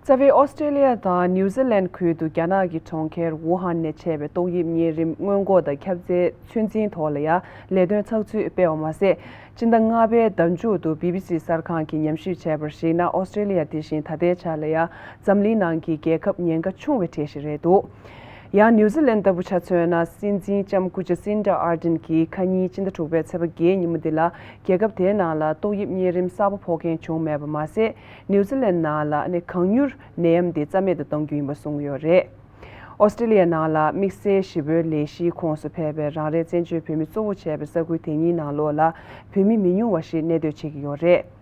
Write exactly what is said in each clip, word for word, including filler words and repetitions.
རྩ་བའི་ཨོ་སི་ཀྲེ་ལི་ཡ་དང་ནིའུ་ཛི་ལན་ཁུལ་དུ་རྒྱ་ནག་གི་གྲོང་ཁྱེར་ཝུ་ཧན་ནས་མཆེད་པའི་ཏོག་དབྱིབས་གཉན་རིམས་སྔོན་འགོག་དང་ཁྱབ་ཚད་ཚོད་འཛིན་ཐོག་ལ་ཡང་ལས་དོན་ཚགས་ཚུད་སྤེལ་བ་མ་ཟད། སྤྱི་ཟླ་ལྔ་པའི་ཟླ་མཇུག་ཏུ་བི་བི་སི་གསར་ཁང་གིས་ཉམས་ཞིབ་བྱས་པར་གཞིགས་ན། ཨོ་སི་ཀྲེ་ལི་ཡ་དེ་བཞིན་ད་ལྟའི་ཆར་ལ་ཡང་འཛམ་གླིང་ནང་གི་རྒྱལ་ཁབ་ཉེན་ཁ་ཆུང་བའི་གྲས་ཤིག་རེད་འདུག་ཡང་ནིའུ་ཛི་ལན་ལྟ་བུ་ཆ་མཚོན་ན། སྲིད་འཛིན་ལྕམ་སྐུ་ཞབས་སིན་ཌ་ཨར་ཌེན་གྱིས་ཁ་ཉིན་སྤྱི་ཟླ་དྲུག་པའི་ཚེས་པ་བརྒྱད་ཉིན་མོ་འདི་ལ་རྒྱལ་ཁབ་དེའི་ནང་ལ་ཏོག་དབྱིབས་གཉན་རིམས་གསར་པ་ཕོག་མཁན་བྱུང་མེད་པ་མ་ཟད། ནིའུ་ཛི་ལན་ནང་ལ་ནི་གང་མྱུར་ནད་ཡམས་འདི་རྩ་མེད་དུ་གཏོང་རྒྱུ་ཡིན་པ་གསུངས་ཡོད་རེད། ཨོ་སི་ཀྲེ་ལི་ཡ་ནང་ལ་དམིགས་བསལ་གཞིས་སྤོའི་ལས་གཞིའི་ཁོངས་སུ་ཕེབས་པའི་རང་རེའི་བཙན་བྱོལ་བོད་མི་གཙོ་བོ་བྱས་པའི་ས་ཁུལ་དེ་གཉིས་ནང་ལོགས་ལ་བོད་མི་མི་ཉུང་བ་ཞིག་གནས་སྡོད་བྱེད་ཀྱི་ཡོད་རེད།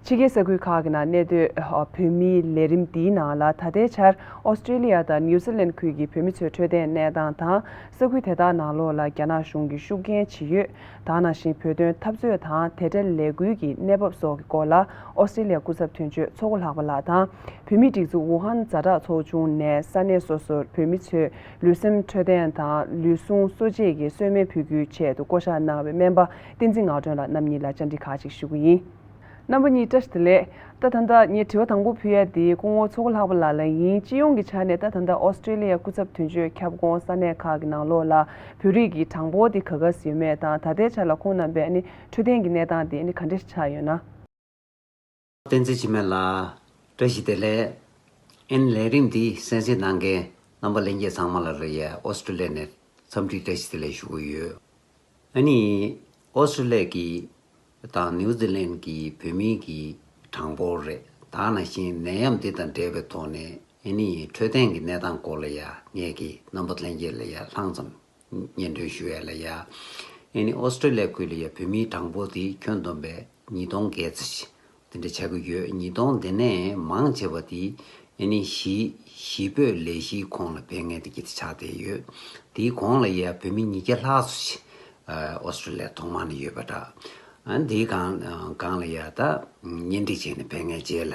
ཕྱི་རྒྱལ་ས་ཁུལ་ཁག་གི་ནང་གནས་སྡོད་བོད་མིའི་ལས་རིམ་འདིའི་ནང་ལ་ད་ལྟའི་ཆར་ཨོ་སི་ཀྲེ་ལི་ཡ་དང་ནིའུ་ཛི་ལན་ཁུལ་གྱི་བོད་མི་ཚོའི་འཕྲོད་བསྟེན་གནས་སྟངས་དང་། ས་ཁུལ་དེ་དག་ནང་ལོགས་ལ་རྒྱ་ནག་གཞུང་གིས་ཤུགས་རྐྱེན་ཇི་ཡོད། ད་ག་ནང་བཞིན་བོད་དོན་འཐབ་རྩོད་དང་དེ་འབྲེལ་ལས་འགུལ་གྱི་གནས་བབ་སོགས་ཀྱི་སྐོར་ལ་ཨོ་སི་ཀྲེ་ལི་ཡ་སྐུ་ཚབ་དོན་གཅོད་ཚོགས་གཙོ་ལྷག་པ་ལགས་དང་། བོད་མིའི་སྒྲིག་འཛུགས་ཝུ་ཧན་ཛ་དྲག་ཚོགས་ཆུང་ནས་ས་གནས་སོ་སོར་བོད་མི་ཚོའི་ལུས་སེམས་འཕྲོད་བསྟེན་དང་ལུས་ཟུངས་གསོ་བྱེད་ཀྱི་གསོལ་སྨན་ཕུལ་རྒྱུའི་ཆེད་དུ་བསྐོ་བཞག་གནང་བའི་སྨན་པ་བསྟན་འཛིན་ངག་སྒྲོན་ལགས་རྣམ་གཉིས་ལ་བཅར་འདྲི་ཁག་ཅིག་ཞུ་གི་ཡིན། རྣམ་པ་གཉིས་བཀྲ་ཤིས་བདེ་ལེགས། ད་ད་ལྟ་ངས་དྲི་བ་དང་པོ་ཕུལ་ཡ་དེ་སྐུ་ངོ་ཚོགས་གཙོ་ལྷག་པ་ལགས་ལ་ཡིན། སྤྱི་ཡོངས་ཀྱི་ཆ་ནས་ད་ད་ལྟ་ཨོ་སི་ཀྲེ་ལི་ཡ་སྐུ་ཚབ་དོན་གཅོད་ཁྱབ་ཁོངས་ས་གནས་ཁག་གི་ནང་ལོགས་ལ་བོད་རིགས་ཀྱི་གྲངས་འབོར་དེ་ག་ག་ཙམ་ཡོད་མེད་དང་། ད་ལྟའི་ཆ་ལ་ཁོང་རྣམ་པའི་ཨ་ནི་འཕྲོད་བསྟེན་གྱི་གནས་སྟངས་དེ་ཨ་ནི་ག་འདྲ་ཞིག་ཆགས་ཡོད་ན། བསྟན་འཛིན་འཆི་མེད་ལགས། བཀྲ་ཤིས་བདེ་ལེགས། ཨན་ལས་རིམ་འདི་གསན་གཟིགས་གནང་མཁན་རྣམ་པ་ལྷན་རྒྱས་ཚང་མ་ལ་རེ་ཡ་ཨོ་སི་ཀྲེ་ལི་ཡ་ནས་འཚམས་འདྲི་བཀྲ་ཤིས་བདེ་ལེགས་ཞུ་གི་ཡོད། ཨ་ནི་ཨོ་སི་ཀྲེ་ལི་ཡ་གི་དང་ནིའུ་ཛི་ལན་གྱི་བོད་མིའི་གི་གྲངས་འབོར་རེད། ད་ག་ནང་བཞིན་ནད་ཡམས་འདི་དང་འབྲེལ་བའི་ཐོག་ནས་ཨ་ནི་འཕྲོད་བསྟེན་གྱི་གནས་སྟངས་སྐོར་ལ་ཡ་ངས་ཀྱི་རྣམ་པ་ལྷན་རྒྱས་ལ་ཡ་ལྷང་ཙམ་སྙན་སྒྲོན་ཞུ་ཡ་ལ་ཡ། ཨ་ནི་ཨོ་སི་ཀྲེ་ལི་ཡ་ཁུལ་ལ་ཡ་བོད་མིའི་གྲངས་འབོར་དེ་ཁྱོན་བསྡོམས་པས་ཉིས་སྟོང་བརྒལ་ཙམ་ཞིག་དེ་འདྲ་ཆགས་ཀྱི་ཡོད། ཉིས་སྟོང་དེ་ནས་མང་ཆེ་བ་དེ་ཨ་ནི་གཞིས་གཞིས་སྤོས་ལས་གཞིའི་ཁོངས་ལ་ཕེབས་མཁན་དེ་གྱད་དེ་ཆགས་བསྡད་ཡོད། དེའི་གོང་ལ་ཡ་བོད་མི་ཉིས་བརྒྱ་ལྷག་ཙམ་ཞིག་ཨོ་སི་ཀྲེ་ལི་ཡ་ཐོག་མ་ནས་ཡོད་པ་འདྲ། ཨ་ནི་དེའི་སྒང་སྒང་ལ་ཡ་ད་གཉེན་སྒྲིག་བྱས་ནས་ཕེབས་མཁན་རྗེས་ལ།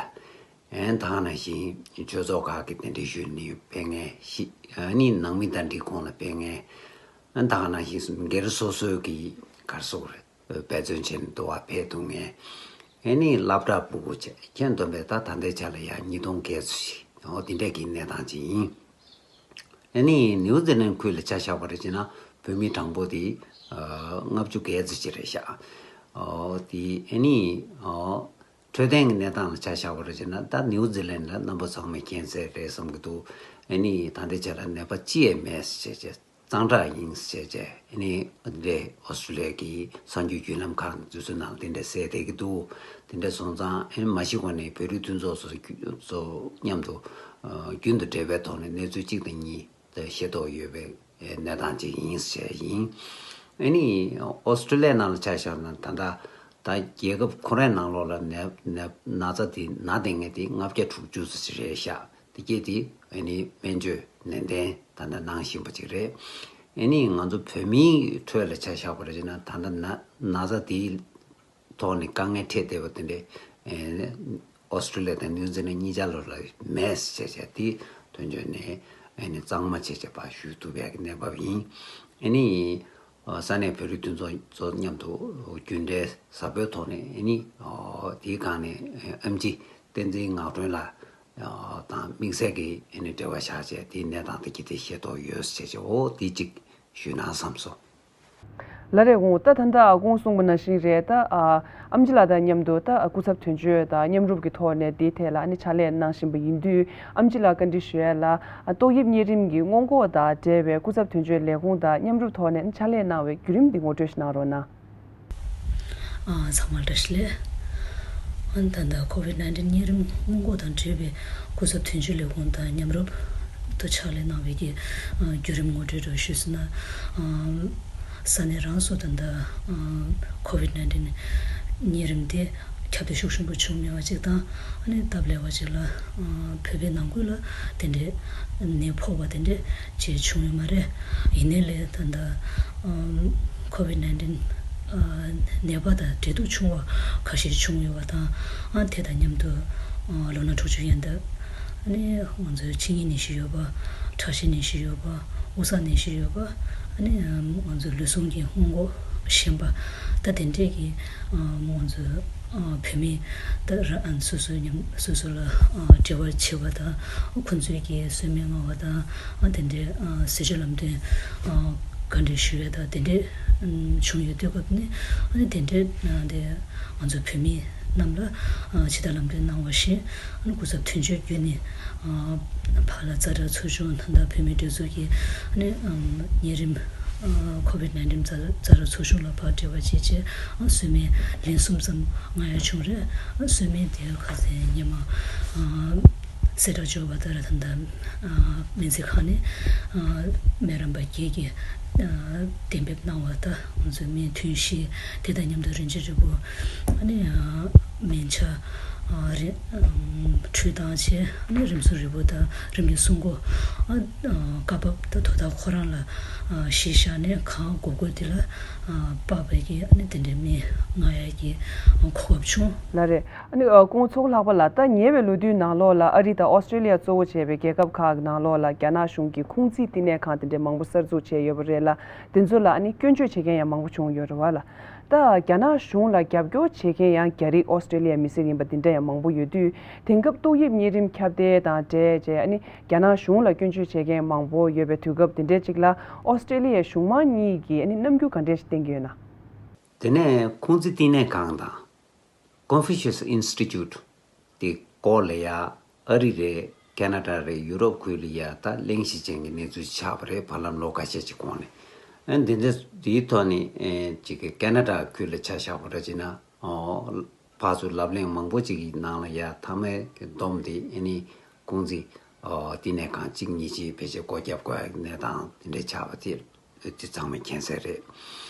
ཨན་ད་ག་ནང་བཞིན་ཆོས་ཚོགས་ཁག་གི་གདན་འདྲེན་ཞུས་ནས་ཕེབས་མཁན་ཞིག་ཨ་ནི་ནང་མི་གདན་འདྲེན་ཁོངས་ལ་ཕེབས་མཁན། ཨན་ད་ག་ནང་བཞིན་སྒེར་སོ་སོའི་གི་གར་སོགས་རེད། འབད་བརྩོན་བྱས་ནས་འདུག་བ་ཕེབས་ཐུབ་མཁན། ཨ་ནི་སློབ་གྲྭ་ཕྲུ་གུ་བཅས་ཁྱོན་བསྡོམས་པས་ད་ད་ལྟའི་ཆ་ལ་ཡང་ཉིས་སྟོང་བརྒལ་ཙམ་ཞིག་འོ་དེ་འདྲས་ཀྱི་གནས་སྟངས་ཅིག་ཡིན། ཨ་ནི་ནིའུ་ཛི་ལན་ཁུལ་ལ་ཆ་བཞག་པ་རེད་ཅེ་ན་བོད་མིའི་གྲངས་འབོར་དེ་ལྔ་བཅུ་བརྒལ་ཙམ་ཞིག་རེད་ཤག་འོ་དེ་ཨ་ནི་འོ། འཕྲོད་བསྟེན་གྱི་གནས་སྟངས་ལ་ཆ་བཞག་པ་རེད་ཅེ་ན་ད་ནིའུ་ཛི་ལན་ལ་རྣམ་པ་ཚང་མས་མཁྱེན་གསལ་རེད་བསམ་གྱི་འདུག་ཨ་ནི་ད་ལྟའི་ཆ་ལ་ནད་པ་གཅིག་ཡང་མེད་ཟེར་བྱས་བྱས་གཙང་དྲག་ཡིན་ཟེར་བྱས་བྱས་ཨ་ནི་འདི་འདྲའི་ཨོ་སི་ཀྲི་ལི་ཡ་གི་གསར་འགྱུར་བརྒྱུད་ལམ་ཁག་དེ་ཚོའི་ནང་དེ་འདྲ་གསལ་བསྡད་ཀྱི་འདུག་དེ་འདྲ་སོང་ཙང་ཨ་ནི་མ་གཞི་གོང་ནས་བོད་རིགས་མཐུན་ཚོགས་ཚོ་ཚོ་མཉམ་དུ་རྒྱུན་དུ་འབྲེལ་བའི་ཐོག་ནས་གནས་ཚུལ་གཅིག་དང་གཉིས། ཤེས་རྟོགས་ཡོད་པའི་གནས་སྟངས་ཅིག་ཡིན་ཟེར་ཡིན། ཨ་ནི་ཨོ་སི་ཀྲི་ལི་ཡའི་ནང་ལ་ཆ་བཞག་ན་ད་ལྟ་ད་རྒྱལ་ཁབ་ཁོ་རའི་ནང་ལོགས་ལ་ནད་ནད་ན་ཚ་དེ་ན་བསྡད་མཁན་དེ་ལྔ་བརྒྱ་དྲུག་ཅུ་ཙམ་ཞིག་རེད་ཤག་དེ་གྱད་དེ་ཨ་ནི་སྨན་བཅོས་ནན་ཏན་ད་ལྟ་གནང་བཞིན་པ་ཅིག་རེད། ཨ་ནི་ང་ཚོ་བོད་མིའི་ཁྲོད་ལ་ཆ་བཞག་པ་རེད་ཅེ་ན་ད་ལྟ་ན་ན་ཚ་དེའི་ཐོག་ནས་དཀའ་ངལ་འཕྲད་བསྡད་པ་དེ་འདྲའི་ཨོ་སི་ཀྲི་ལི་ཡ་དང་ནིའུ་ཛི་ལན་གཉིས་ཆ་ལོ་ལ་མེད་ཟེར་བྱས་དེ་དོན་བརྗོད་ནས་ཨ་ནི་གཙང་མ་བྱས་བྱས་པ་ཞུ་ཐུབ་པའི་གནས་བབ་ཡིན། ཨ་ནི་ས་གནས་བོད་རིགས་མཐུན་ཚོགས་ཚོ་མཉམ་དུ་རྒྱུན་འབྲེལ་ཟབ་པོའི་ཐོག་ནས་ཨ་ནི་དེའི་སྒང་ནས་ཨེམ་ཆི་བསྟན་འཛིན་ངག་སྒྲོན་ལགས་དང་དམིགས་བསལ་གྱི་ཨ་ནི་འབྲེལ་བ་བཞག་བྱས་དེའི་གནས་སྟངས་དེ་གྱད་དེ་ཤེས་རྟོགས་ཡོད་ཟེར་བྱས་འོ་དེ་གཅིག་ཞུས་ན་བསམ་སོང་། ལགས་རེད། འོང་ད་ད་ལྟ་ཨ་ཁོང་གསུངས་པ་ནང་བཞིན་རེད། ད་ཨ་ཨེམ་ཆི་ལགས་དང་མཉམ་དུ་ད་སྐུ་ཚབ་དོན་གཅོད་དང་མཉམ་རུབ་ཀྱི་ཐོག་ནས་དེའི་ཐད་ལ་ཨ་ནི་ཕྱག་ལས་གནང་བཞིན་པ་ཡིན་དུས་ཨེམ་ཆི་ལགས་བཀའ་འདྲི་ཞུ་ཡ་ལ་ཨ་ཏོག་དབྱིབས་གཉན་རིམས་ཀྱི་སྔོན་འགོག་དང་འབྲེལ་བའི་སྐུ་ཚབ་དོན་གཅོད་ལས་ཁུངས་དང་མཉམ་རུབ་ཐོག་ནས་ཨ་ནི་ཕྱག་ལས་གནང་བའི་བརྒྱུད་རིམ་འདི་ངོ་སྤྲོད་ཞིག་གནང་རོགས་གནང་། ཨ་ཚང་མ་བཀྲ་ཤིས་བདེ་ལེགས། ཨ་ནི་ད་ལྟ་ཁོ་བིད་ནའིན་ཊིན་གཉན་རིམས་སྔོན་འགོག་དང་འབྲེལ་བའི་སྐུ་ཚབ་དོན་གཅོད་ལས་ཁུངས་དང་མཉམ་རུབ་ཏུ་ཕྱག་ལས་གནང་བའི་གི་ཨ་བརྒྱུད་རིམ་ངོ་སྤྲོད་འདྲ་ཞུས་ཟིན་ན། ཨ་ས་གནས་རང་སོ་ད་ལྟ་ཨ་ཁོ་བིད་ནའིན་ཊིན་གཉན་རིམས་དེ་ཁྱབ་གདལ་ཤུགས་ཆེན་པོ་བྱུང་མེད་པ་ཅིག་དང་། ཨ་ནི་སྟབས་ལེགས་པ་ཅིག་ལ་ཨ་བོད་པའི་ནང་ཁུལ་ལ་དེ་འདྲའི་ནད་ཕོག་པ་དེ་འདྲའི་ཅིག་བྱུང་ཡོད་མ་རེད། ཡིན་ནའི་ལས་ད་ལྟ་ཨ་ཁོ་བིད་ནའིན་ཊིན་ཨ་ནད་པ་དང་འབྲེལ་གཏུག་བྱུང་བ་ཁ་ཤས་བྱུང་ཡོད་པ་དང་། ཨ་དེ་དང་མཉམ་དུ་ཨ་ལོ་ན་དྲུག་ཅུ་ཡན་འདབ། ཨ་ནི་ང་ཚོའི་ཆིངས་ཡིག་ནད་གཞི་ཡོད་པ། ཁྲག་ཤེད་ནད་གཞི་ཡོད་པ། དབུགས་བསགས་ནད་གཞི་ཡོད་པ། ཨ་ནི་ང་ཚོའི་ལུས་ཟུངས་ཀྱི་སྔོན་འགོག་ཞན་པ། ད་དེ་འདྲས་ཀྱི་ང་ཚོའི་ བོད་མི་ད་ར་ཨན་སོ་སོའི་མཉམ་སོ་སོ་ལ་འབྲེལ་བ་བྱེད་པ་དང་ཁོང་ཚོས་ཀྱི་གསོལ་སྨན་མངགས་པ་དང་དེ་འདྲའི་ཟས་སྤྱོད་ལམ་སྟོན་ག་འདྲ་ཞུ་ཡ་དང་དེ་འདྲའི་བྱུང་ཡོད་དུས་སྐབས་ནས་དེ་འདྲའི་དེ་ང་ཚོ་བོད་མི་རྣམས་ལ་ཇི་ལྟར་ལམ་སྟོན་གནང་བ་བཞིན་སྐུ་ཚབ་དོན་གཅོད་བརྒྱུད་ནས། ཕར་ལ་ཙ་དྲག་ཚོགས་ཆུང་ད་ལྟ་བོད་མིའི་སྒྲིག་འཛུགས་ཀྱི་ཨ་ནི་ཨམ་གཉན་རིམས་ཨ་ཁོ་བིད་ནའིན་ཊིན་ཙ་ཙ་དྲག་ཚོགས་ཆུང་ལ་ཕར་འབྲེལ་བ་བྱས་རྗེས་ཨ་གསོལ་སྨན་ལན་གསུམ་ཙམ་མངགས་ཡ་བྱུང་རེད། ཨ་གསོལ་སྨན་དེ་ཁ་སང་ཉི་མ་ཨ་གསལ་བསྒྲགས་འབྱོར་བ་ལྟར་ད་ལྟ་ཨ་སྨན་རྩིས་ཁང་ནས་ཨ་སྨན་རམས་པ་བརྒྱད་ཀྱིས་ཨ་གཏན་འབེབས་གནང་བ་ལྟར་ང་ཚོས་སྨན་ཐུན་བཞི་དེ་དང་མཉམ་དུ་རིན་ཆེན་རིལ་བུ་ཨ་ནི་ཨ་སྨན་ཆ། ཨ་རེ། ཨམ་འཕྲུལ་བཏང་བྱས་ཨ་ནི་རིམས་སུ་རིལ་བུ་དང་རིམས་ཀྱི་སྲུང་འཁོར་ཨ་ཨ་སྐབས་བབ་དང་དོ་བདག་ཁོ་རང་ལ་ཨ་གཞི་བཞག་ནས་གང་དགོས་དགོས་དེ་ལ་ཨ་དཔག་པའི་གི་ཨ་ནི་དེ་འདྲའི་སྨན་མངགས་ཡ་གི་ཨ་གོ་སྐབས་བྱུང་། ལགས་རེད། ཨ་ནི་ཨ་སྐུ་ངོ་ཚོགས་ལྷག་པ་ལགས། ད་ཉེ་བའི་ལོ་དུས་ནང་ལོགས་ལ་ཨ་རི་དང་ཨོ་སི་ཀྲེ་ལི་ཡ་གཙོ་བོ་བྱས་པའི་རྒྱལ་ཁབ་ཁག་གི་ནང་ལོགས་ལ་རྒྱ་ནག་གཞུང་གིས་ཁུང་ཙི་བསྟི་གནས་ཁང་དེ་འདྲའི་མང་པོ་གསར་འཛུགས་བྱས་ཡོད་པ་རེད་ལ། དེ་ཚོ་ལ་ཨ་ནི་སྐྱོན་བརྗོད་བྱེད་མཁན་ཡང་མང་པོ་བྱུང་ཡོད་རེད་བ་ལ། ད་རྒྱ་ནག་གཞུང་ལ་རྒྱབ་སྐྱོར་བྱེད་མཁན་ཡང་རྒྱ་རིགས་ཨོ་སི་ཀྲེ་ལི་ཡ་མི་སེར་ཡིན་པ་འདི་འདྲ་ཡང་མང་པོ་ཡོད་དུས། དེང་སྐབས་ཏོག་དབྱིབས་གཉན་རིམས་ཁྱབ་གདལ་དང་འབྲེལ་བྱས་ཨ་ནི་རྒྱ་ནག་གཞུང་ལ་སྐྱོན་བརྗོད་བྱེད་མཁན་མང་པོ་ཡོད་པའི་དུས་སྐབས་འདི་འདྲའི་ཅིག་ལ་ཨོ་སི་ཀྲེ་ལི་ཡའི་གཞུང་མང་གཉིས་ཀྱིས་ཨ་ནི་རྣམ་འགྱུར་ག་འདྲ་ཞིག་བསྟན་གྱི་ཡོད་ན། དེ་ནས་ཁུང་ཙི་བསྟི་གནས་ཁང་དང་། Confucius Institute དེ་སྐོར་ལ་ཡ་ཨ་རི་རེད། ཁེ་ན་ཌ་རེད། ཡུ་རོབ་ཁུལ་ལ་ཡ་ད་གླེང་གཞི་ཅན་གྱི་གནས་ཚུལ་ཆགས་པ་རེད། བར་ལམ་ལོ་ཁ་ཤས་ཀྱི་གོང་ནས། ཨ་འདི་འདྲ་དེའི་ཐོག་ནས་ཨེ་ཅིག་གི་ཁེ་ན་ཌ་ཁུལ་ལ་ཆ་བཞག་པ་འདྲ་བྱས་ན། ཨོ་ཕར་ཚུར་ལབ་གླེང་མང་པོ་ཅིག་གི་ནང་ལ་ཡ་མཐའ་མའི་གི་བསྡོམས་དེ་ཨ་ནི་ཁུང་ཙི་ཨོ་བསྟི་གནས་ཁང་གཅིག་གཉིས་ཅིག་ཕལ་ཆེར་སྒོ་བརྒྱབ་དགོས་ཡ་གི་གནས་སྟངས་དེ་འདྲ་ཆགས་པ་དེ། དེ་ཚང་མས་མཁྱེན་གསལ་རེད།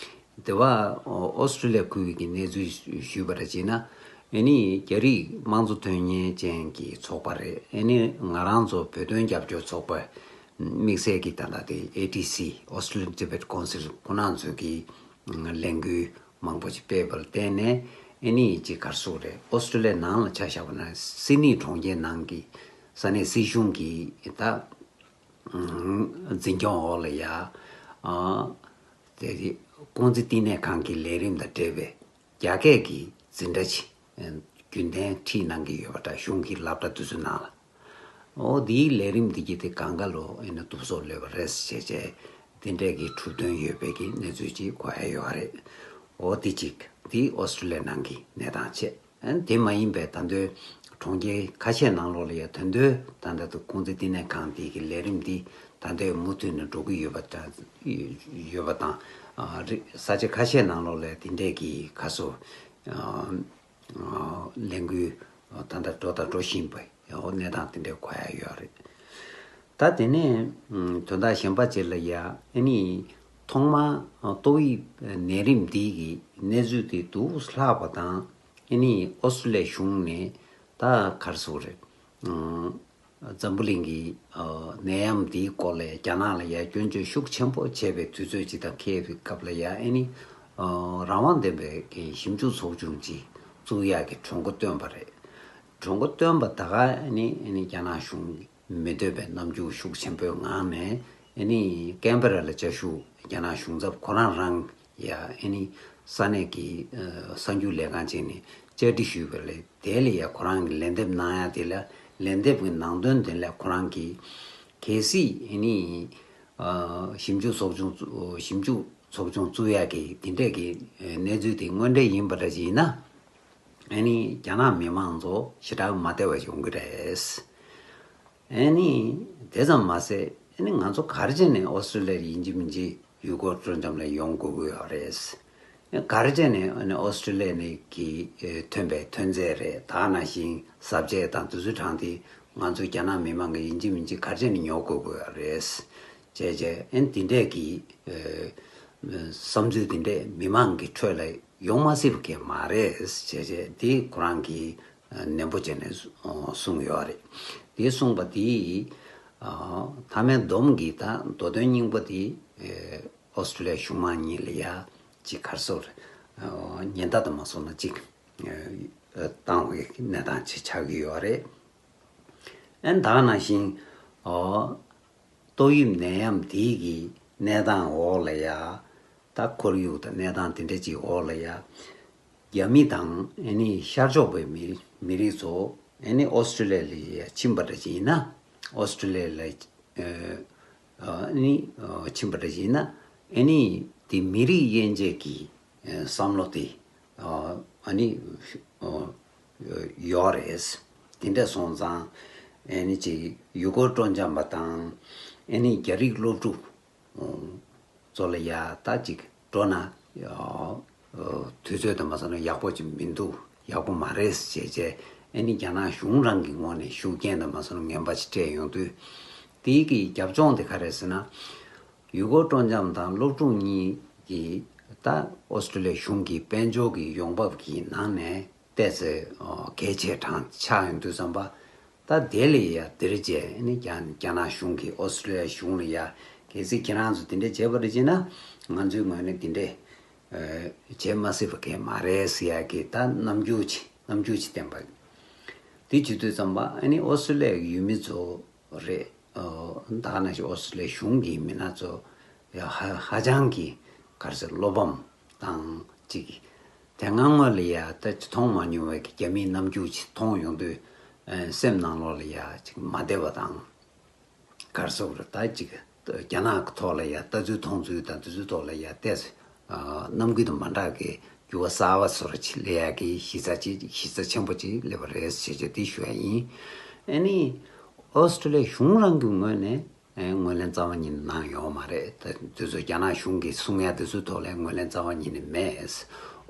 དེ་བ་ཨོ་སི་ཀྲི་ལི་ཡ་ཁུལ་གྱི་གནས་ཚུལ་ཞུས་པ་ར་བྱས་ན། ཨེ་ནི་རྒྱ་རིགས་དམངས་གཙོ་དོན་གཉེར་ཅན་གྱི་ཚོགས་པ་རེད། ཨེ་ནི་ང་རང་ཚོ་བོད་དོན་རྒྱབ་སྐྱོར་ཚོགས་པ་དམིགས་བསལ་གྱི་ད་ལྟ་དེ་ཨེ་ཊི་སི་Australian Tibet Council ཁོ་རང་ཚོས་ཀྱི་ལས་འགུལ་མང་པོ་ཞིག་སྤེལ་བར་བརྟེན་ནས། ཨེ་ནི་ཅིག་ག་རེ་ཟེར་དགོས་རེད། ཨོ་སི་ཀྲི་ལི་ཡ་ནང་ལ་ཆ་བཞག་པ་ན་སིད་ནི་གྲོང་ཁྱེར་ནང་གི་ས་གནས་སྲིད་གཞུང་གི་ད་འཛིན་སྐྱོང་འོག་ལ་ཡ། ཨ་དེ་ཁུང་ཙི་བསྟི་གནས་ཁང་གི་ལས་རིམ་དང་འབྲེལ་བའི་རྒྱ་སྐད་ཀྱི་འཛིན་གྲྭ་ཅིག་རྒྱུན་གཏན་ཁྲིད་གནང་གི་ཡོད་པ་འདྲ། གཞུང་གི་སློབ་གྲྭ་དེ་ཚོའི་ནང་ལ། ཨོ་དེའི་ལས་རིམ་འདི་གི་དེ་གང་ག་ལོ་ཨེ་ནི་གཏུག་སོ་ལོས་པ་རེད་ཟེར་བྱས། དེ་འདྲས་ཀྱི་གྲུབ་དོན་ཡོད་པའི་གི་གནས་ཚུལ་ཅིག་གོ་ཡ་ཡོད་རེད། ཨོ་དེ་གཅིག་དེ་ཨོ་སི་ཀྲི་ལི་ཡ་ནང་གི་གནས་སྟངས་བྱས། ཨ་ནི་དེ་མ་ཡིན་པའི་ད་དུང་གྲོང་ཁྱེར་ཁ་ཤས་ནང་ལོགས་ལ་ཡ་ད་དུང་ད་ལྟ་དུ་ཁུང་ཙི་བསྟི་གནས་ཁང་དེ་གི་ལས་རིམ་འདི་ད་ལྟ་མུ་མཐུད་ནས་འགྲོ་གི་ཡོད་པ་དང་ཡོད་པ་དང་། ཨ་རི་ས་ཆ་ཁ་ཤས་ནང་ལོགས་ལ་དེ་འདྲས་ཀྱི་ཁ་སོ་ཨ་ལས་འགུལ་ད་ལྟ་འགྲོ་དང་འགྲོ་བཞིན་པའི་གནས་སྟངས་དེ་འདྲས་གོ་ཡ་ཡོད་རེད། ད་དེ་ནས་དོན་དག་གཞན་པ་ཅིག་ལ་ཡ་ཨ་ནི་ཐོག་མ་ཏོག་དབྱིབས་ནད་རིམས་འདི་གི་གནས་ཚུལ་དེ་དུ་ལྷག་པ་དང་། ཨ་ནི་ཨོ་སི་ཀྲི་ལི་ཡ་གཞུང་ནས་ད་ག་རེ་ཟེར་དགོས་རེད། འཛམ་བུ་གླིང་གི་ནད་ཡམས་འདིའི་སྐོར་ལ་རྒྱ་ནག་ལ་ཡ་སྐྱོན་བརྗོད་ཤུགས་ཆེན་པོ་བྱས་པའི་དུས་ཚོད་ཅིག་དང་འཁེལ་བའི་སྐབས་ལ་ཡ། ཨ་ནི་རང་དབང་ལྡན་པའི་གི་ཞིབ་འཇུག་ཚོགས་ཆུང་ཅིག་བཙུགས་ཡག་གི་གྲོས་འགོ་བཏོན་པ་རེད། གྲོས་འགོ་བཏོན་པ་ད་ག་ཨ་ནི་ཨ་ནི་རྒྱ་ནག་གཞུང་མི་འདོད་པའི་རྣམ་འགྱུར་ཤུགས་ཆེན་པོའི་ངང་ནས། ཨ་ནི་ཀན་བེ་ར་ལ་བཅའ་བཞུགས་རྒྱ་ནག་གཞུང་ཚབ་ཁོ་རང་རང་ཡ་ཨ་ནི་ས་གནས་ཀྱི་ཨ་གསར་འགྱུར་ལས་ཁང་ཅིག་ནས་བཅར་འདྲི་ཞུས་པ་ལས། དེ་ལ་ཡ་ཁོ་རང་གི་ལན་འདེབས་གནང་ཡ་དེ་ལ། ལན་འདེབས་ཀྱི་ནང་དོན་དེ་ལ་ཁོ་རང་གིས་གལ་སྲིད་ཨ་ནི་ཨ་ཞིབ་འཇུག་ཚོགས་ཆུང་བཙུ་ཞིབ་འཇུག་ཚོགས་ཆུང་བཙུགས་ཡ་གི་དེ་འདྲས་ཀྱི་གནས་ཚུལ་དེ་དངོས་འབྲེལ་ཡིན་པ་འདྲ་ཞིག་ཡིན་ན། ཨ་ནི་རྒྱ་ནག་མི་མང་ཚོ་ཞེ་དྲག་མ་བདེ་བ་ཡོང་གི་རེད། ཨ་ནི་དེ་ཙམ་མ་ཟད། ཨ་ནི་ང་ཚོ་ག་རེ་བྱས་ནས་ཨོ་སི་ཀྲི་ལི་ཡར་ཡིན་གཅིག་མིན་གཅིག་ཡུལ་སྐོར་སྤྲོ་འཆམ་ལ་ཡོང་དགོས་ཀྱི་ཡོད་རེད། ག་རེ་བྱས་ནས་ཨ་ནི་ཨོ་སི་ཀྲི་ལི་ཡ་ནས་ཀྱི་ཨེ་ཐོན་པའི་ཐོན་རྫས་རེད། ད་ག་ནང་བཞིན་བཟའ་བཅའ་དང་དེ་ཚོའི་གྲས་དེ་ང་ཚོ་རྒྱ་ནག་མི་མང་གིས་ཡིན་གཅིག་མིན་གཅིག་ག་རེ་བྱས་ནས་ཉོ་དགོས་ཀྱི་ཡོད་རེད། བྱས་བྱས་ཨ་ནི་དེ་འདྲས་ཀྱི་ཨེ་བསམ་ཚུལ་དེ་འདྲས་མི་མང་གི་ཁྲོད་ལ་ཡོང་མ་སྲིད་པ་གང་ཡང་མ་རེད་ཟེར་བྱས། དེ་ཁོ་རང་གིས་ནན་པོ་བྱས་ནས་གསུངས་ཡོད་རེད། དེ་གསུངས་པ་དེ་མཐའ་མའི་སྡོམ་གྱི་ད་མདོ་དོན་སྙིང་པོ་དེ་ཨོ་སི་ཀྲི་ལི་ཡ་གཞུང་མང་གཉིས་ལ་ཡ་ཅིག་ག་རེ་ཟེར་དགོས་རེད། ཉེན་བརྡ་དང་མ་སོང་ན་ཅིག་བཏང་བའི་གནས་སྟངས་ཅིག་ཆགས་ཀྱི་ཡོད་རེད། ཨ་ནི་ད་ག་ནང་བཞིན་ཨོ། ཏོག་དབྱིབས་ནད་ཡམས་དེའི་གི་གནས་སྟངས་འོག་ལ་ཡ། ད་ཁོར་ཡུག་དང་གནས་སྟངས་དེ་འདྲ་ཅིག་འོག་ལ་ཡ། རྒྱ་མི་དང་ཨ་ནི་ཤར་ཕྱོགས་པའི་མི་མི་རིགས་ཚོ་ཨ་ནི་ཨོ་སི་ཀྲི་ལི་ཡ་ལ་ཕྱིན་པ་འདྲ་ཅིག་ཡིན་ན། ཨོ་སི་ཀྲི་ལི་ཡ་ལ་ཨ་ནི་ཕྱིན་པ་འདྲ་ཅིག་ཡིན་ན། ཨ་ནི་དེ་མི་རིགས་དབྱེ་འབྱེད་ཀྱི་བསམ་བློ་དེ་ཨ་ནི་ཡོད་རེད། དེ་འདྲ་སོང་ཙང་ཨ་ནི་ཅིག་ཡུལ་སྐོར་སྤྲོ་འཆམ་པ་དང་ཨ་ནི་རྒྱ་རིགས་སློབ་ཕྲུག་ཚོ་ལ་ཡ་ད་ཅིག་འགྲོ་ན་ཡ་དུས་ཚོད་དུ་མ་སོང་ན་ཡག་པོ་ཅིག་མི་འདུག་ཡག་པོ་མ་རེད་ཅེས་བྱས་ཨ་ནི་རྒྱ་ནག་གཞུང་རང་གི་ངོས་ནས་ཤུགས་རྐྱེན་དུ་མ་སོང་ན་ངན་པ་ཅིག་སྤྲད་ཡོང་དུས། དེའི་གི་རྒྱབ་ལྗོངས་དེ་ག་རེད་ཟེར་ན། ཡུལ་སྐོར་སྤྲོ་འཆམ་དང་སློབ་ཕྲུག་གཉིས་ཀྱིས་ད་ཨོ་སི་ཀྲི་ལི་ཡ་གཞུང་གི་དཔལ་འབྱོར་གྱི་ཡོང་འབབ་ཀྱི་ནང་ནས་ཏོག་ཙམ་གལ་ཆེ་དྲགས་ཆགས་ཡོང་དུས་ཙམ་པ། ད་དེ་ལ་ཡ་དེར་རྗེས་ནི་རྒྱ་རྒྱ་ནག་གཞུང་གིས་ཨོ་སི་ཀྲི་ལི་ཡ་གཞུང་ལ་ཡ་གལ་སྲིད་ཁྱེད་རང་ཚོ་དེ་འདྲས་བྱས་པ་རེད་ཅེ་ན། ང་ཚོའི་ངོས་ནས་དེ་འདྲས་བྱེད་མ་སྲིད་པ་གལ་མ་རེད་ཟེར་ཡ་གི་ད་རྣམ་འགྱུར་ཅིག་རྣམ་འགྱུར་ཅིག་བསྟན་པ། དེ་བྱེད་དུས་ཙམ་པ་ཨ་ནི་ཨོ་སི་ཀྲི་ལི་ཡའི་ཡུལ་མི་ཚོ་རེད། ད་ག་ནང་བཞིན་ཨོ་སི་ཀྲི་ལི་ཡའི་གཞུང་གི་མི་སྣ་ཚོ་ཡ་ཧ་ཧ་ཅང་གི་ག་རེ་ཟེར་བློ་ཕམ་དང་ཅིག་དེ་སྔ་སྔོན་ལ་ཡ་ད་ཅིག་མཐོང་མ་མྱོང་བའི་རྒྱ་མིའི་རྣམ་འགྱུར་ཅིག་མཐོང་ཡོང་དུས་སེམས་ནང་ལོགས་ལ་ཡ་ཅིག་མ་བདེ་བ་དང་། ག་རེ་ཟེར་དགོས་རེད། ད་ཅིག་རྒྱ་ནག་གི་ཐོག་ལ་ཡ་ལྟ་ཚུལ་མཐོང་ཚུལ་དང་དེ་ཚོའི་ཐོག་ལ་ཡ་ཏོག་ཙམ་རྣམ་འགྱུར་དང་མ་འདྲ་གི་འགྱུར་བ་གསར་བ་བཟོ་འདྲ་ཅིག་སླེབས་ཡག་གི་གཞི་རྩ་ཅིག་གཞི་རྩ་ཆེན་པོ་ཅིག་སླེབས་པ་རེད་ཅེས་བྱས་དེ་ཞུ་ཡ་ཡིན། ཨ་ནི་ཨོ་སི་ཀྲི་ལི་ཡའི་གཞུང་རང་གི་ངོས་ནས་ཨེ་ངོས་ལེན་རྩ་བ་ཉིད་ནས་གནང་ཡོད་མ་རེད། ད་དེ་ཚོ་རྒྱ་ནག་གཞུང་གིས་གསུང་ཡ་དེ་ཚོའི་ཐོག་ལ་ངོས་ལེན་རྩ་བ་ཉིད་ནས་མེད།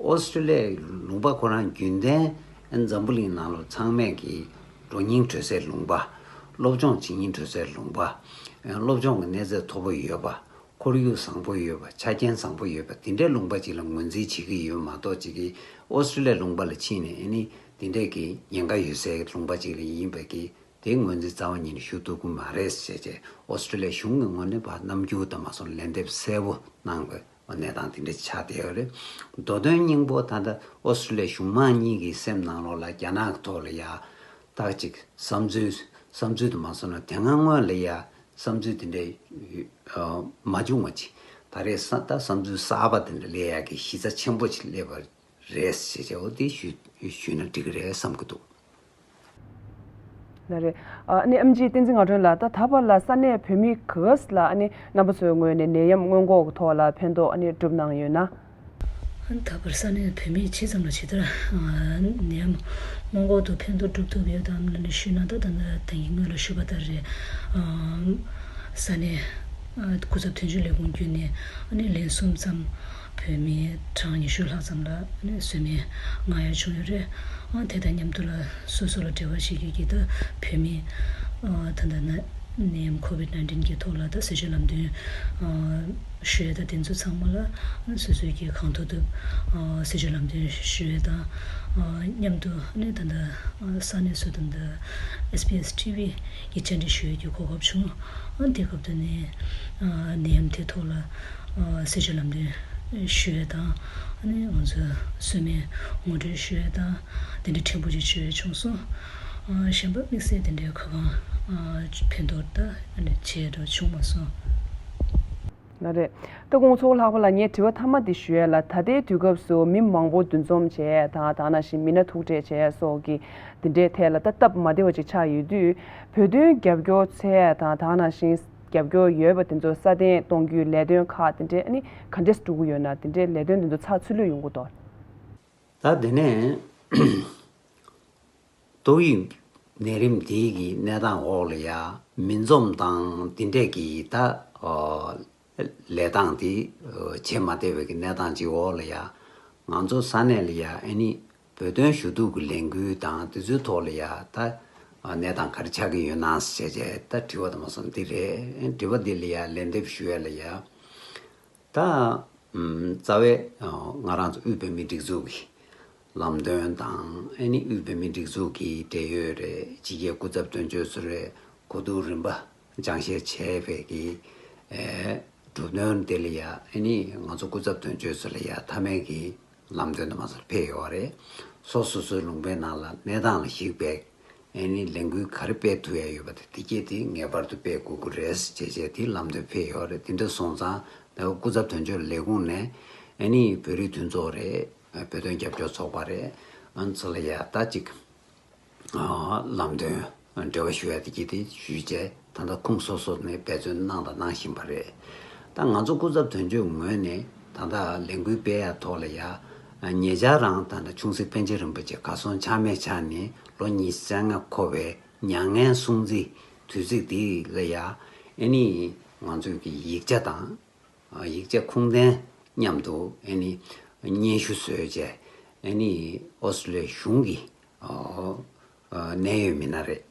ཨོ་སི་ཀྲི་ལི་ཡའི་ལུང་པ་ཁོ་རང་རྒྱུན་ལྡན་ཨེ་འཛམ་བུ་གླིང་ནང་ལོགས་ཚང་མས་ཀྱི་གྲོ་སྙིང་བྲོ་སའི་ལུང་པ། སློབ་སྦྱོང་བྱེད་སྙིང་བྲོ་སའི་ལུང་པ། ཨེ་སློབ་སྦྱོང་གི་གནས་ཚད་མཐོ་པོ་ཡོད་པ། ཁོར་ཡུག་བཟང་པོ་ཡོད་པ། ཆ་རྐྱེན་བཟང་པོ་ཡོད་པ། དེ་འདྲའི་ལུང་པ་ཅིག་ལ་ངོས་འཛིན་བྱེད་ཀྱི་ཡོད་མ་གཏོགས། ཅིག་གིས་ཨོ་སི་ཀྲི་ལི་ཡའི་ལུང་པ་ལ་ཕྱིན་ནས་ཨ་ནི་དེ་འདྲས་ཀྱི་ཉེན་ཁ་ཡོད་སའི་ལུང་པ་ཅིག་ལ་ཡིན་པས་ཀྱི་དེའི་ངོས་འཛིན་རྩ་བ་ཉིད་ནས་ཞུ་ཐུབ་ཀྱི་མ་རེད་ཟེར་བྱས། ཨོ་སི་ཀྲི་ལི་ཡ་གཞུང་གི་ངོས་ནས་ཕར་རྣམ་འགྱུར་དང་མ་སོང་ལན་འདེབས་གསལ་པོ་གནང་དགོས་པ་གནས་སྟངས་དེ་འདྲ་ཆགས་བསྡད་ཡོད་རེད། མདོ་དོན་སྙིང་པོ་ད་ལྟ་ཨོ་སི་ཀྲི་ལི་ཡ་གཞུང་མང་གཉིས་ཀྱི་སེམས་ནང་ལོགས་ལ་རྒྱ་ནག་གི་ཐོག་ལ་ཡ་ད་ཅིག་བསམ་ཚུལ་བསམ་ཚུལ་དུ་མ་སོང་ན་དེ་སྔ་སྔོན་ལ་ཡ་བསམ་ཚུལ་དེ་འདྲའི་ཨ་མ་བྱུང་བ་ཅིག་ད་རེས་ས་ད་བསམ་ཚུལ་གསར་པ་དེ་འདྲ་སླེབས་ཡག་གི་གཞི་རྩ་ཆེན་པོ་ཅིག་སླེབས་པ་རེད་ཟེར་བྱས་འོ་དེ་ཞུ་ཞུས་ན་འགྲིག་གི་རེད་བསམ་གྱི་འདུག་ལགས་རེད། ཨ་ནི་ཨེམ་ཆི་བསྟན་འཛིན་ངག་སྒྲོན་ལགས། ད་ད་བར་ལ་ས་གནས་བོད་མི་ག་ཚོད་ལ་ཨ་ནི་རྣམ་པ་ཚོའི་ངོས་ནས་ནད་ཡམས་སྔོན་འགོག་གི་ཐོག་ལ་ཕན་ཐོགས་ཨ་ནི་བསྒྲུབས་གནང་ཡོད་ན། ཨ་ནི་ད་བར་ས་གནས་བོད་མི་ཇི་ཙམ་ལ་ཇི་ལྟར་ཨ་ནད་ཡམས་སྔོན་འགོག་ཏུ་ཕན་ཐོགས་བསྒྲུབས་ཐུབ་ཡོད་དམ་ལ་ནི་ཞུས་ན། ད་ད་ད་ད་ཡིན་སྔོན་ལ་ཞུས་པ་ལྟར་རེད། ཨ་ས་གནས་ཨ་སྐུ་ཚབ་དོན་གཅོད་ལས་ཁུངས་བརྒྱུད་ནས་ཨ་ནི་ལན་གསུམ་ཙམ་བོད་མི་གྲངས་ཉི་ཤུ་ལྷག་ཙམ་ལ་ཨ་ནི་ཟོལ་མེད་མངགས་ཡ་བྱུང་ཡོད་རེད། ཨ་དེ་དང་མཉམ་དུ་ལ་སོ་སོ་ལ་འབྲེལ་བ་བྱེད་མཁན་གྱི་ད་བོད་མི་ཨ་ད་ད་ན་ནད་ཡམས་ཁོ་བིད་ནའིན་ཊིན་གྱི་ཐོག་ལ་ད་ཟས་སྤྱོད་ལམ་སྟོན་ཨ་ཞུ་ཡ་ད་དེ་ཚོ་ཚང་མ་ལ་ཨ་སོ་སོའི་གི་གང་ཐུབ་ཐུབ་ཨ་ཟས་སྤྱོད་ལམ་སྟོན་ཞུ་ཡ་དང་ཨ་མཉམ་དུ་ཨ་ནི་ད་ད་ཨ་ས་གནས་སུ་ད་ད་ཨེས་བི་ཨེས་ཊི་ཝི་གི་བཅར་འདྲི་ཞུ་ཡ་གི་གོ་སྐབས་བྱུང་། ཨ་དེ་སྐབས་དུ་ནས་ཨ་ནད་ཡམས་དེ་ཐོག་ལ་ཨ་ཟས་སྤྱོད་ལམ་སྟོན་ཞུ་ཡ་དང་ཨ་ནི་ང་ཚོ་ཟོལ་མེད་ངོ་སྤྲོད་ཞུ་ཡ་དང་དེ་འདྲ་ཕྲན་བུ་ཅིག་ཞུ་ཡ་བྱུང་སོང་། ཨ་གཞན་པ་དམིགས་བསལ་དེ་འདྲའི་ག་གང་ཨ་ཕན་ཐོགས་ད་ཨ་ནི་བྱས་འགྲོ་བྱུང་མ་སོང་། ལགས་རེད། ད་དགོང་ཚོགས་ལྷག་པ་ལ་ངས་དྲི་བ་མཐའ་མ་འདི་ཞུ་ཡ་ལ། ད་ལྟའི་དུས་སྐབས་སུ་མི་མང་པོ་འདུ་འཛོམས་བྱས་དང་དེ་ནང་བཞིན་མི་སྣ་ཐུག་འཕྲད་བྱས་སོགས་ཀྱི་འདི་འདྲའི་ཐད་ལ་ད་སྟབས་མ་བདེ་བ་ཅིག་ཆགས་ཡོད་དུས། བོད་དོན་རྒྱབ་སྐྱོར་ཚད་དང་དེ་ནང་བཞིན་རྒྱབ་སྐྱོར་ཡོད་པ་དེ་ཚོ་སྲ་བརྟན་གཏོང་རྒྱུའི་ལས་དོན་ཁག་དེ་འདྲས་ཨ་ནི་ག་འདྲས་འགྲོ་གི་ཡོད་ན། དེ་འདྲའི་ལས་དོན་དེ་ཚོ་ཚགས་ཚུད་ལོས་ཡོང་གི་འདུག་ད་དེ་ནས་ཏོག་དབྱིབས་ནད་རིམས་འདིའི་གི་གནས་སྟངས་འོག་ལ་ཡ་མི་འཛོམས་དང་དེ་འདྲས་ཀྱི་ད་ཨ་ལས་སྟངས་དེ་ཨ་བྱེད་མ་བདེ་བའི་གི་གནས་སྟངས་ཅིག་འོག་ལ་ཡ་ང་ཚོ་ས་གནས་ལ་ཡ་ཨ་ནི་བོད་དོན་ཞུ་གཏུག་གི་ལས་འགུལ་དང་དེ་ཚོའི་ཐོག་ལ་ཡ་ད་ཨ་གནས་སྟངས་ག་རེ་ཆགས་ཀྱི་ཡོད་ན་ཟེར་བྱས་ད་དྲི་བ་དང་མ་སོང་འདི་རེད། དྲི་བ་འདི་ལ་ཡ་ལན་འདེབས་ཞུ་ཡ་ལ་ཡ། ད་ཨམ་རྩ་བའི་ཨ་ང་རང་ཚོ་དབུས་བོད་མིའི་སྒྲིག་འཛུགས་ཀྱི་ལམ་སྟོན་དང་ཨ་ནི་དབུས་བོད་མིའི་སྒྲིག་འཛུགས་ཀྱི་འབྲེལ་ཡོད་རེད། ཕྱི་རྒྱལ་སྐུ་ཚབ་དོན་གཅོད་ཚོ་རེད། གོ་བསྡུར་རིམ་པ་སྦྱང་བཤད་བྱས་པའི་གི་ཨེ་གྲུབ་དོན་དེ་ལ་ཡ་ཨ་ནི་ང་ཚོ་སྐུ་ཚབ་དོན་གཅོད་ཚོ་ལ་ཡ་མཐའ་མའི་གི་ལམ་སྟོན་དུ་མ་སོང་ཕེབས་ཡོད་རེད། སོ་སོ་སོའི་ལུང་པའི་ནང་ལ་གནས་སྟངས་ལ་གཞིགས་པའི་ཨ་ནི་ལས་འགུལ་ག་རེ་སྤེལ་ཐུབ་ཡ་ཡོད་པ་དེ་དེ་གྱད་དེ་ངེས་པར་དུ་སྤེལ་དགོས་ཀྱི་རེད་ཅེས་བྱས་དེ་ལམ་སྟོན་ཕེབས་ཡོད་རེད། དེ་འདྲ་སོང་ཙང་ད་སྐུ་ཚབ་དོན་གཅོད་ལས་ཁུངས་ནས་ཨ་ནི་བོད་རིགས་མཐུན་ཚོགས་རེད། བོད་དོན་རྒྱབ་སྐྱོར་ཚོགས་པ་རེད། ཨ་ནི་ཚོ་ལ་ཡ་ད་ཅིག་ལམ་སྟོན་འབྲེལ་བ་ཞུ་ཡ་དེ་གྱིས་དེ་ཞུས་བྱས། ད་ལྟ་ཁུངས་སོ་སོ་ནས་འབད་བརྩོན་གནང་དང་གནང་བཞིན་པ་རེད། ད་ང་ཚོ་སྐུ་ཚབ་དོན་གཅོད་ངོས་ནས་ད་ལྟ་ལས་འགུལ་སྤེལ་ཡ་ཐོག་ལ་ཡ། ཉེ་ཆར་རང་ད་ལྟ་ཆུང་སྲིད་པཎ་ཆེན་རིན་པོ་ཆེ་གར་སོང་ཆ་མེད་ཆགས་ནས་ལོ་ཉི་ཤུ་རྩ་ལྔ་འཁོར་བའི་མྱ་ངན་སྲུང་བརྩི་དུས་ཚིགས་འདི་ལ་ཡ། ཨེ་ནི་ང་ཚོས་ཀྱི་ཡིག་ཆ་དང་། ཡིག་ཆ་ཁུངས་ལྡན་མཉམ་དུ་ཨེ་ནི་སྙན་ཞུ་བཟོས་བྱས། ཨེ་ནི་ཨོ་སི་ཀྲི་ལི་ཡ་གཞུང་གི་ཨོ་ཨོ་གནད་ཡོད་མི་སྣ་རེད།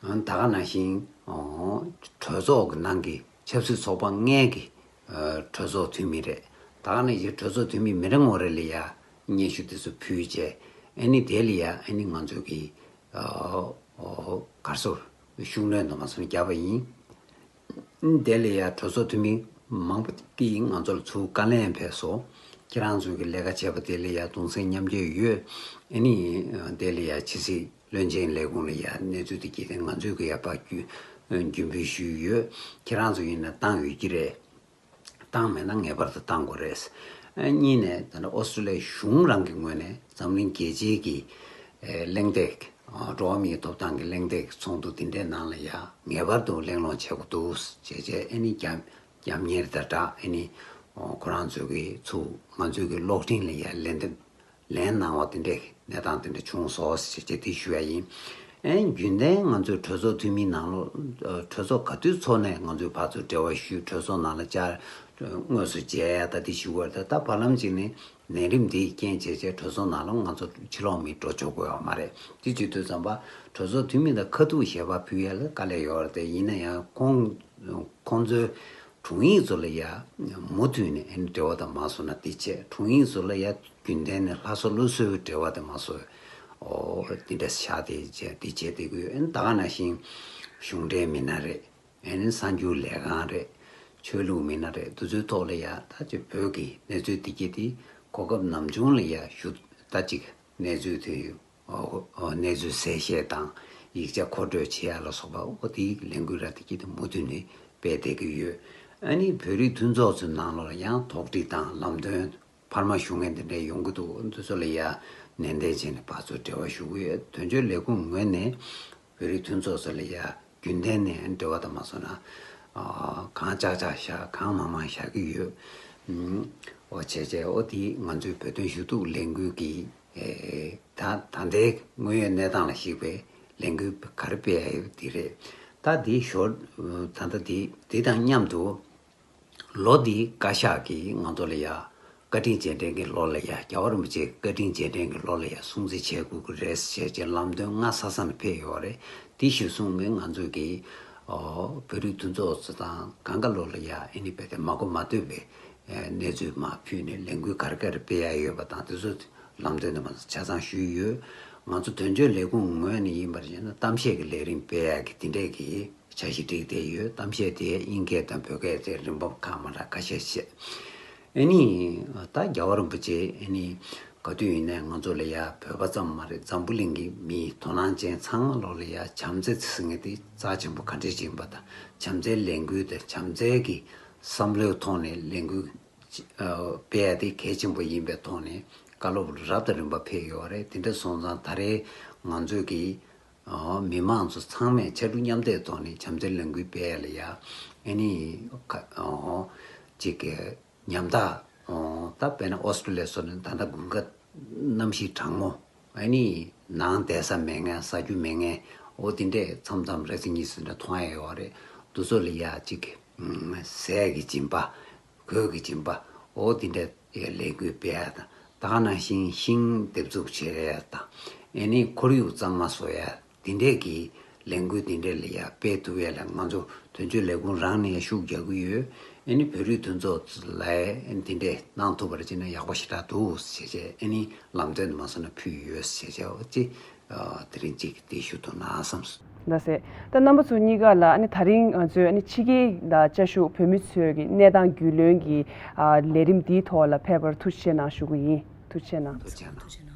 ཨ་ད་ག་ནང་བཞིན་ཨོ་གྲོས་ཚོགས་ཀྱི་ནང་གི་ཆབ་སྲིད་ཚོགས་པ་ལྔའི་གི་ཨོ་གྲོས་ཚོགས་འཐུས་མི་རེད། ད་ག་ནང་བཞིན་གྲོས་ཚོགས་འཐུས་མི་མི་རེ་ངོ་རེ་ལ་ཡ་སྙན་ཞུ་དེ་ཚོ་ཕུལ་བྱས། ཨེ་ནི་དེ་ལ་ཡ་ཨེ་ནི་ང་ཚོ་གི་ཨོ་ཨོ་གར་སོ་ཤུགས་སྣོན་དུ་མ་སོང་བརྒྱབ་པ་ཡིན། དེ་ལ་ཡ་གྲོས་ཚོགས་འཐུས་མི་མང་པོ་ཀྱིས་ང་ཚོ་ལ་ཚུར་བཀའ་ལན་ཕེབས་སོང་། ཁྱེད་རང་ཚོ་གི་ལས་ཀ་བྱས་པ་དེ་ལ་ཡ་གདུང་སེམས་མཉམ་སྐྱེད་ཡོད། ཨེ་ནི་དེ་ལ་ཡ་ཕྱི་སྲིད་བློན་ཆེན་ལས་ཁུངས་ལ་ཡ་གནས་ཚུལ་དེ་གྱིས་དེ་ང་ཚོས་གི་ཡ་ཕར་རྒྱུ་རྒྱུན་འབུལ་ཞུས་ཡོད། ཁྱེད་རང་ཚོ་ཡིན་ན་བཏང་ཡོད་ཀྱི་རེད། བཏང་མེད་ན་ངེས་པར་དུ་བཏང་དགོས་རེད། ཨ་གཉིས་ནས་ད་ནི་ཨོ་སི་ཀྲི་ལི་ཡ་གཞུང་རང་གི་ངོས་ནས་འཛམ་གླིང་རྒྱལ་སྤྱིའི་གི་ཨེ་གླེང་སྟེགས། ཨ་འགྲོ་བ་མིའི་ཐོབ་ཐང་གི་གླེང་སྟེགས་ཚོགས་འདུ་དེ་འདྲའི་ནང་ལ་ཡ་ངེས་པར་དུ་གླེང་སློང་བྱེད་དགོས་འདུག་ཅེས་བྱས། ཨེ་ནི་རྒྱབ་རྒྱབ་གཉེར་དང་སྦྲགས། ཨེ་ནི་ཨོ་ཁོ་རང་ཚོས་གི་ཚུར་ང་ཚོའི་གི་གློག་འཕྲིན་ལ་ཡ་ལན་འདེབས་ལན་གནང་བ་དེ་འདྲའི་གནས་སྟངས་དེ་འདྲ་བྱུང་སོང་ཞེས་བྱས་དེ་ཞུ་ཡ་ཡིན། ཨེ་རྒྱུན་ལྡན་ང་ཚོའི་གྲོས་ཚོགས་འཐུས་མི་ནང་ལོགས། ཨ་གྲོས་ཚོགས་ག་དུས་ཚོགས་ནས་ང་ཚོས་ཕར་ཚུར་འབྲེལ་བ་ཞུས། གྲོས་ཚོགས་ནང་ལ་བཅར། དངོས་སུ་མཇལ་ཡ་ད་དེ་ཞུ་བར་ད་ད་བར་ལམ་ཅིག་ནས་ནད་རིམས་འདིའི་རྐྱེན་བྱས་བྱས་གྲོས་ཚོགས་ནང་ལ་ང་ཚོ་ཕྱི་ལོགས་མི་འགྲོ་ཆོག་གི་ཡོད་མ་རེད། དེ་བྱེད་དུས་ཙམ་པ་གྲོས་ཚོགས་འཐུས་མི་དང་ཁ་ཐུག་ཞལ་པར་ཕུལ་ཡ་ལ་དཀའ་ལས་ཡོད་རེད་དེ། ཡིན་ན་ཡང་ཁོང་ཁོང་ཚོའི་དྲུང་ཡིག་ཚོ་ལ་ཡ་མུ་མཐུད་ནས་ཨེ་ནི་འབྲེལ་བ་དང་མ་སོང་ན་དེ་བྱས། དྲུང་ཡིག་ཚོ་ལ་ཡ་རྒྱུན་ལྡན་ནས་ལྷ་སོ་ལུགས་སྲོལ་འབྲེལ་བ་དང་མ་སོང་། ཨོ་དེ་འདྲ་བྱ་དེ་བྱས་དེ་བྱས་དེ་དགོས། ཨེ་ནི་ད་ག་ནང་བཞིན་གཞུང་འབྲེལ་མི་སྣ་རེད། ཨེ་ནི་གསར་འགྱུར་ལས་ཁང་རེད། ཆོས་ལུགས་མི་སྣ་རེད། དེ་ཚོའི་ཐོག་ལ་ཡ་ད་ཅིག་བོད་ཀྱི་གནས་ཚུལ་དེ་གྱད་དེ་གོ་སྐབས་ནམ་བྱུང་ལ་ཡ་ཞུ་ད་ཅིག་གནས་ཚུལ་དེ་ཡོད། ཨོ་ཨོ་གནས་ཚུལ་གསལ་བཤད་དང་ཡིག་ཆ་མཁོ་སྤྲོད་བྱེད་ཡ་ལ་སོགས་པ། ཨོ་དེའི་ལས་འགུལ་ར་དེ་གྱད་དེ་མུ་མཐུད་ནས་སྤེལ་བསྡད་ཀྱི་ཡོད། ཨ་ནི་བོད་རིགས་མཐུན་ཚོགས་ཚོའི་ནང་ལོགས་ལ་ཡང་དོགས་འདྲི་དང་ལམ་སྟོན་འཕར་མ་ཞུ་མཁན་དེ་འདྲ་ཡོང་གི་འདུག་འདི་ཚོ་ལ་ཡ་ནན་ཏན་བྱས་ནས་ཕར་ཚུར་འབྲེལ་བ་ཞུ་གི་ཡོད། དོན་གཅོད་ལས་ཁུངས་ངོས་ནས་བོད་རིགས་མཐུན་ཚོགས་ཚོ་ལ་ཡ་རྒྱུན་ལྡན་ནས་འབྲེལ་བ་དང་མ་སོང་ན། ཨ་གང་ལྕགས་ལྕགས་བཞག་གང་མང་མང་བཞག་གི་ཡོད། ཨུམ། ཨོ་བྱས་བྱས་ཨོ་དེ་ང་ཚོའི་བོད་དོན་ཞུ་གཏུག་ལས་འགུལ་གྱི་ཨེ་ད་ད་ལྟའི་དངོས་ཡོད་གནས་སྟངས་ལ་གཞིགས་པའི་ལས་འགུལ་ག་རེ་སྤེལ་ཡ་ཡོད་དེ་རེད། ད་དེ་ཞོར་ད་ལྟ་དེ་དེ་དང་མཉམ་དུ་ལོ་འདིའི་བཀའ་ཤག་གིས་ང་ཚོ་ལ་ཡ་བཀའ་དྲིན་རྗེས་དྲན་གྱི་ལོ་ལ་ཡ། རྒྱལ་བ་རིན་པོ་ཆེའི་བཀའ་དྲིན་རྗེས་དྲན་གྱི་ལོ་ལ་ཡ་སྲུང་བརྩི་བྱེད་དགོས་ཀྱི་རེད་ཟེར་བྱས་ལམ་སྟོན་སྔ་ས་ས་ནས་ཕེབས་ཡོད་རེད། དེ་གཞིར་བཟུང་ནས་ང་ཚོ་གིས་ཨོ་བོད་རིགས་མཐུན་ཚོགས་ཚོ་དང་གང་ག་ལོ་ལ་ཡ་ཨེ་ནི་རྦད་དེ་མ་གོ་མ་ཐོས་པའི་ཨེ་གནས་ཚུལ་མར་ཕུལ་ནས་ལས་འགུལ་ག་རེ་ག་རེ་སྤེལ་ཡ་ཡོད་པ་དང་དེ་ཚོ་ལམ་སྟོན་དུ་མ་ཆ་ཚང་ཞུས་ཡོད། ང་ཚོ་དོན་གཅོད་ལས་ཁུངས་ངོས་ནས་ཡིན་པར་བྱས་ན་གཏམ་བཤད་ཀྱི་ལས་རིམ་སྤེལ་ཡ་གི་དེ་འདྲས་ཀྱི་འཆར་གཞི་བསྒྲིགས་བསྡད་ཡོད། གཏམ་བཤད་དེ་དབྱིན་སྐད་དང་བོད་སྐད་དེ་རིམ་པ་ཁག་མ་འདྲ་ཁ་ཤས་བཤད། ཨེ་ནི་ད་རྒྱལ་བ་རིན་པོ་ཆེ་ཨེ་ནི་ག་དུས་ཡིན་ནའི་ང་ཚོ་ལ་ཡ་བོད་པ་ཙམ་མ་རེད། འཛམ་བུ་གླིང་གི་མི་དོ་སྣང་ཅན་ཚང་མ་ལོག་ལ་ཡ་བྱམས་བརྩེ་ཟེར་མཁན་དེ་རྩ་ཆེན་པོ་ག་འདྲས་ཅིག་ཡིན་པ་དང་། བྱམས་བརྩེའི་ལས་འགུལ་དེ་བྱམས་བརྩེ་གི་བསམ་བློའི་ཐོག་ནས་ལས་འགུལ་སྤེལ་ཡ་དེ་གལ་ཆེན་པོ་ཡིན་པའི་ཐོག་ནས་བཀའ་སློབ་རབ་དང་རིམ་པ་ཕེབས་ཡོད་རེད། དེ་འདྲ་སོང་ཙང་ད་རེས་ང་ཚོས་ཀྱི་ཨོ་མི་མང་ཚོ་ཚང་མས་ཕྱར་གྲུ་མཉམ་འདེགས་ཐོག་ནས་བྱམས་བརྩེའི་ལས་འགུལ་སྤེལ་ཡ་ལ་ཡ་ཨེ་ནི་ཁ་ཨོ་ཅིག་གི་ཉམ་ཐག་ཨོ་ད་དཔེར་ན་ཨོ་སི་ཀྲུ་ལི་ཡ་སོགས་ནས་ད་ལྟ་དགུན་ཁ་གནམ་གཤིས་གྲང་མོ། ཨེ་ནི་ནང་བསྡད་ས་མེད་མཁན་ཟ་རྒྱུ་མེད་མཁན། ཨོ་དེ་འདྲས་མཚམས་མཚམས་རེ་ཚེ་གཉིས་ཙམ་འདྲ་མཐོང་ཡ་ཡོད་རེད། དེ་ཚོ་ལ་ཡ་ཅིག་ཟས་ཀྱི་སྦྱིན་པ། གོས་ཀྱི་སྦྱིན་པ། ཨོ་དེ་འདྲས་ལས་འགུལ་སྤེལ་ཡ་དང་། ད་ག་ནང་བཞིན་ཤིང་འདེབས་འཛུགས་བྱེད་ཡ་དང་། ཨེ་ནི་ཁོར་ཡུག་གཙང་མ་བཟོ་ཡ། དེ་འདྲས་ཀྱི་ལས་འགུལ་དེ་འདྲས་ལ་ཡ་སྤེལ་ཐུབ་ཡ་ལ་ང་ཚོ་དོན་གཅོད་ལས་ཁུངས་རང་ནས་ཤུགས་རྒྱག་གི་ཡོད། ཨེ་ནི་བོད་རིགས་མཐུན་ཚོགས་ལ་ཡ་དེ་འདྲས་གནང་ཐུབ་པ་རེད་ཅེ་ན་ཡག་པོ་ཞེ་དྲག་འདུག་ཟེར་བྱས་ཨེ་ནི་ལམ་སྟོན་དུ་མ་སོང་ན་ཕུལ་ཡོད་ཟེར་བྱས་ཨོ་ཅི། ཨ་དེ་རིང་གཅིག་དེ་ཞུ་ཐུབ་ན་བསམ་སོང་། ལགས་སེ། ད་རྣམ་པ་ཚོ་གཉིས་ཀ་ལ་ཨ་ནི་ད་རིང་ང་ཚོས་ཨ་ནི་ཕྱི་རྒྱལ་དང་བཅའ་བཞུགས་བོད་མི་ཚོས་ཀྱི་གནས་སྟངས་རྒྱུས་ལོན་གྱི་ཨ་ལས་རིམ་འདིའི་ཐོག་ལ་ཕེབས་པར་ཐུགས་རྗེ་ཆེ་གནང་ཞུ་གི་ཡིན། ཐུགས་རྗེ་ཆེ་གནང་། ཐུགས་རྗེ་གནང་།